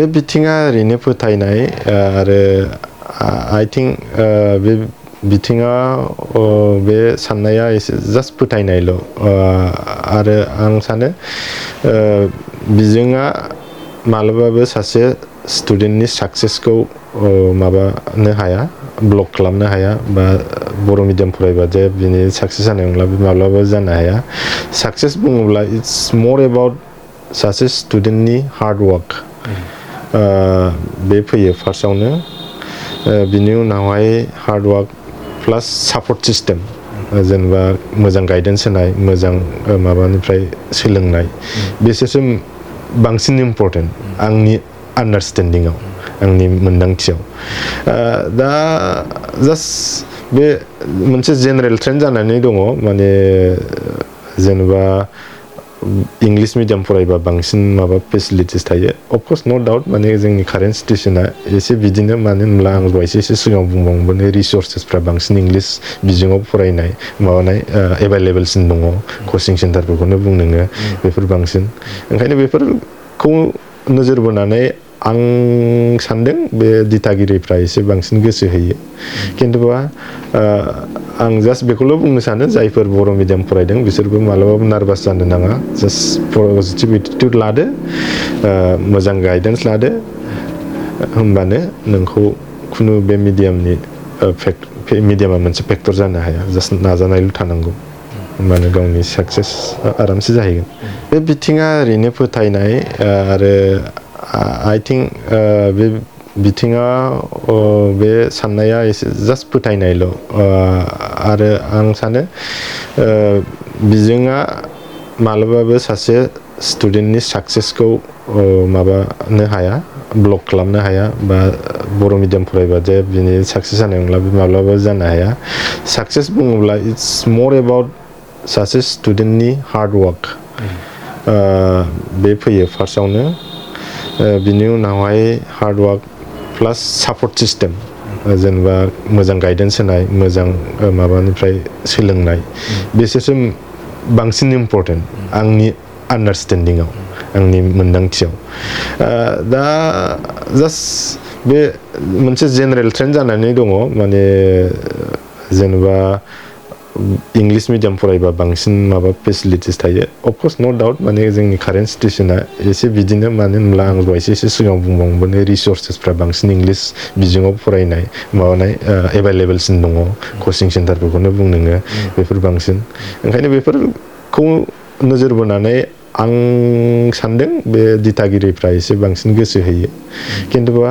बे बिथिङा ओरैनो फोथायनाय आरो I think बे बिथिङा बे साननाया एसे जास्ट फोथायनायल' आरो आं सानो बिजोङा मालाबाबो सासे स्टुडेन्टनि साक्सेसखौ माबानो हाया ब्लक खालामनो हाया बा बर' मिडियाम फरायबा जे बिनि साक्सेस जानाय नंला बे माब्लाबाबो जानो हाया साक्सेस बुङोब्ला इट्स मर एबाउट सासे स्टुडेन्टनि हार्ड वार्क बे फैयो फार्स्टआवनो बिनि उनावहाय हार्ड वार्क प्लास सापर्ट सिस्टेम जेनेबा मोजां गाइडेन्स होनाय मोजां माबानिफ्राय सोलोंनाय बिसोरसो बांसिन इम्परटेन्ट आंनि आन्डारस्टेन्डिंआव आंनि मोन्दांथियाव दा जास्ट बे मोनसे जेनेरेल ट्रेन्ड जानानै दङ माने जेनेबा इंलिश मिडियाम फरायबा बांसिन माबा फेसिलिटिस थायो अफकर्स नो डाउट माने जोंनि कारेन्ट सिटुएसना एसे बिदिनो मानो होनब्ला आं दहायसो एसे सिगाङाव बुंबावबाय रिसोर्सेसफ्रा बांसिन इंलिश बिजोङाव फरायनाय माबानाय एभेलेबेलसिन दङ कचिं सेन्टारफोरखौनो बुं नोङो बेफोर बांसिन ओंखायनो बेफोरखौ नोजोर बोनानै आं सानदों बे दिथागिरिफ्रा एसे बांसिन गोसो होयो खिन्थुबा आं जास्ट बेखौल' बुंनो सानो जायफोर बर' मिडियाम फरायदों बिसोरबो मालाबाबो नार्भास जानो नाङा जास्ट पजिटिभ एटिटिउड लादो मोजां गाइडेन्स लादो होमबानो नोंखौ खुनु बे मिडियामनि मिडियामा मोनसे फेक्टर जानो हाया जास्ट नाजानायल' थानांगौ होमबानो गावनि साक्सेस आरामसे जाहैगोन बे बिथिङा ओरैनो फोथायनाय आरो I think बे बिथिङा बे साननाया एसे जास्ट फोथायनायल' आरो आं सानो बिजोङा मालाबाबो सासे स्टुडेन्टनि साक्सेसखौ माबानो हाया ब्लक खालामनो हाया बा बर' मिडियाम फरायबा जे बिनि साक्सेस जानाय नंला बे माब्लाबाबो जानो हाया साक्सेस बुङोब्ला इट्स मर एबाउट सासे स्टुडेन्टनि हार्ड वार्क बे फैयो फार्स्टआवनो बिनि उनावहाय हार्ड वार्क प्लास सापर्ट सिस्टेम जेनेबा मोजां गाइडेन्स होनाय मोजां माबानिफ्राय सोलोंनाय बिसोरसो बांसिन इम्परटेन्ट आंनि आन्डारस्टेन्डिंआव आंनि मोन्दांथियाव दा जास्ट बे मोनसे जेनेरेल ट्रेन्ड जानानै दङ माने जेनेबा इंलिश मिडियाम फरायबा बांसिन माबा फेसिलिटिस थायो अफकर्स नो डाउट माने जोंनि कारेन्ट सिटुएसना एसे बिदिनो मानो होनब्ला आं दहायसो एसे सिगाङाव बुंबावबाय रिसोर्सेसफ्रा बांसिन इंलिश बिजोङाव फरायनाय माबानाय एभेलेबेलसिन दङ कचिं सेन्टारफोरखौनो बुं नोङो बेफोर बांसिन ओंखायनो बेफोरखौ नोजोर बोनानै आं सानदों बे दिथागिरिफ्रा एसे बांसिन गोसो होयो खिन्थुबा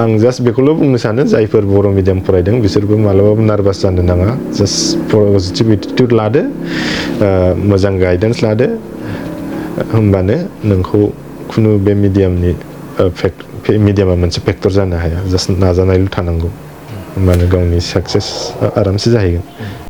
आं जास्ट बेखौल' बुंनो सानो जायफोर बर' मिडियाम फरायदों बिसोरबो मालाबाबो नार्भास जानो नाङा जास्ट पजिटिभ एटिटिउड लादो मोजां गाइडेन्स लादो होमबानो नोंखौ खुनु बे मिडियामनि मिडियामा मोनसे फेक्टर जानो हाया जास्ट नाजानायल' थानांगौ होमबानो गावनि साक्सेस आरामसे जाहैगोन